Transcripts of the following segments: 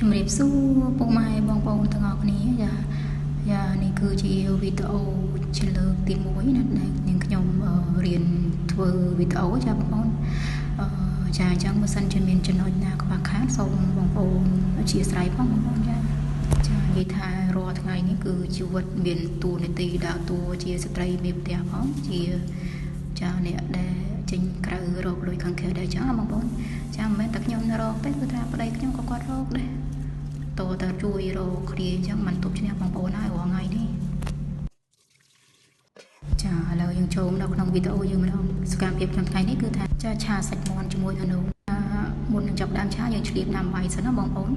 ជំរាបសួរពុកម៉ែបងប្អូនទាំងអស់គ្នាចាយ៉ានេះគឺជាវីដេអូជាលើកទី1ណាដែលនាងខ្ញុំរៀនធ្វើវីដេអូចាបងប្អូនចាអញ្ចឹងបើសិនជាមានចំណុចណាខ្វះខាតសូមបងប្អូនអធ្យាស្រ័យផងបងប្អូនចាចានិយាយថារាល់ថ្ងៃនេះគឺជីវិតមានតួនាទីដើរតួជាស្ត្រីមេផ្ទះផងជាចាអ្នកដែលចេញក្រៅរកលុយខាងក្រៅដែរចឹងបងប្អូនចាមិនមែនតែខ្ញុំរកទេគឺថាប្តីខ្ញុំក៏គាត់រកដែរតើជួយរកគ្នាអញ្ចឹងមិនទប់ឈ្នះបងប្អូនហើយរាល់ថ្ងៃនេះចាឥឡូវយើងចូលដល់ក្នុងវីដេអូយើងម្ដងសកម្មភាពខ្ញុំថ្ងៃនេះគឺថាចាឆាសាច់មាន់ជាមួយនៅនោះមុននឹងចាប់ដើមឆាយើងឆ្លៀបដាំបាយសិនណាបងប្អូន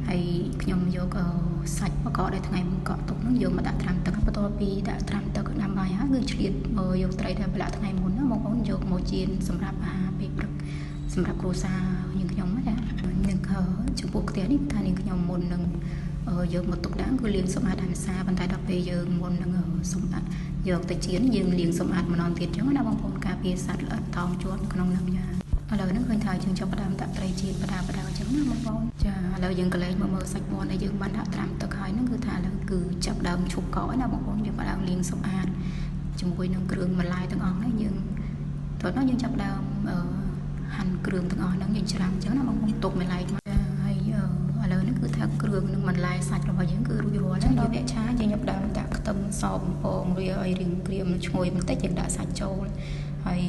ហើយខ្ញុំយកសាច់បង្កកដែលថ្ងៃបង្កកទុកនោះយកមកដាក់ត្រាំទឹកបន្ទាប់ពីដាក់ត្រាំទឹកដាំបាយហើយគឺឆ្លៀតយកត្រីដែលប្រឡាក់ថ្ងៃមុនណាបងប្អូនយកមកចៀនសម្រាប់អាហារពេលព្រឹកសម្រាប់គ្រួសារយើងខ្ញុំណានឹងចំពោះផ្ទះនេះថានាងខ្ញុំមុននឹងយកមកទុកដាក់គឺលាងសម្អាតអានសាប៉ុន្តែដល់ពេលយើងមុននឹងសម្អាតយកទៅចៀនយើងលាងសម្អាតម្ដងទៀតចឹងណាបងប្អូនការពារសត្វល្អិតតោងជាប់ក្នុងនឹងចាឥឡូវនេះឃើញថាយើងចាប់ផ្ដើមដាក់ត្រីចៀនបដាបដាចឹងណាបងប្អូនចាឥឡូវយើងក៏លែងមកមើលសាច់មាន់ដែលយើងបានដាក់ត្រាំទឹកហើយហ្នឹងគឺថាឥឡូវគឺចាប់ដើមឈប់កកណាបងប្អូនយើងផ្ដើមលាងសម្អាតជាមួយនឹងគ្រឿងបន្លែទាំងអស់ហ្នឹងយើងតោះនោះយើងចាប់ដើមហាន់គ្រឿងទាំងអស់ហ្នឹងយើងច្រាំចឹងណាបងប្អូនទុកបន្លែមកហើយឥឡូវនេះគឺថាគ្រឿងនឹងបន្លែសាច់របស់យើងគឺរួចរាល់ហើយដល់វគ្គឆាយើងចាប់ដើមដាក់ខ្ទឹមសបំពងវាឲ្យរាងក្រៀមឈ្ងុយបន្តិចយើងដាក់សាច់ចូលហើយ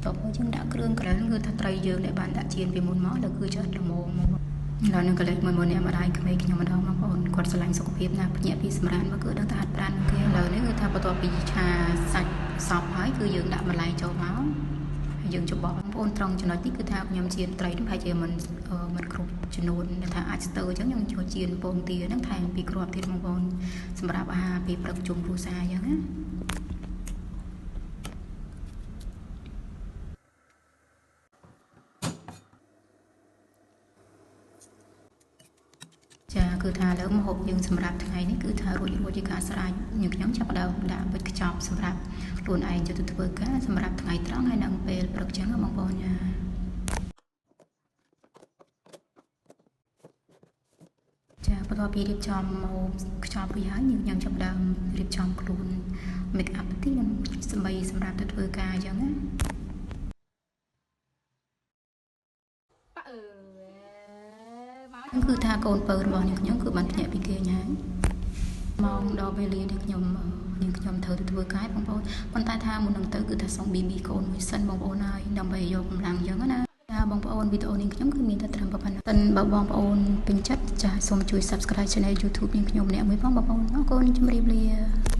តបយើងដាក់គ្រឿងក្រៅគឺថាត្រីយើងដែលបានដាក់ចៀនពីមុនមកដល់គឺឆ្អិនល្មមមកឥឡូវនឹងក៏លេចមួយអ្នកម្ដាយក្មេងខ្ញុំម្ដងបងប្អូនគាត់ស្រឡាញ់សុខភាពណាភ្ញាក់ពីសម្រានមកគឺដឹងថាហាត់ប្រាណគេឥឡូវនេះគឺថាបន្ទាប់ពីឆាសាច់សពហើយគឺយើងដាក់បន្លែចូលមកហើយយើងច្របល់បងប្អូនត្រង់ចំណុចនេះគឺថាខ្ញុំចៀនត្រីនេះប្រហែលជាមិនគ្រប់ចំនួនថាអាចស្ទើរអញ្ចឹងខ្ញុំចូលចៀនពងទាហ្នឹងថែមពីគ្រាប់ទៀតបងប្អូនសម្រាប់អាហារពេលព្រឹកជុំគ្រួសារអញ្ចឹងណាចាគឺថាឥឡូវម្ហូបយើងសម្រាប់ថ្ងៃនេះគឺថារួចរួចជាការស្រេចខ្ញុំខ្ញុំចាប់ផ្ដើមដាក់វេចខ្ចប់សម្រាប់ខ្លួនឯងយកទៅធ្វើការសម្រាប់ថ្ងៃត្រង់ហើយនិងពេលព្រឹកចឹងបងប្អូនចាចាបន្ទាប់ពីរៀបចំមកខ្ចប់រួចហើយខ្ញុំចាប់ផ្ដើមរៀបចំខ្លួន make up បន្តិចដើម្បីសម្រាប់ទៅធ្វើការអញ្ចឹងណាគឺថាកូនពៅរបស់នាងខ្ញុំគឺបានភ្ញាក់ពីគេងហើយម៉ោងដល់វេលាដែលខ្ញុំនាងខ្ញុំត្រូវទៅធ្វើការបងប្អូនប៉ុន្តែថាមុននឹងទៅគឺថាសុំប៊ីប៊ីកូនមួយសិនបងប្អូនហើយដើម្បីយកកម្លាំងអញ្ចឹងណាចាបងប្អូនវីដេអូនាងខ្ញុំគឺមានតែត្រឹមប៉ុណ្ណឹងបើបងប្អូនពេញចិត្តចាសូមជួយ Subscribe Channel YouTube នាងខ្ញុំម្នាក់មួយផងបងប្អូនអរគុណជម្រាបលា។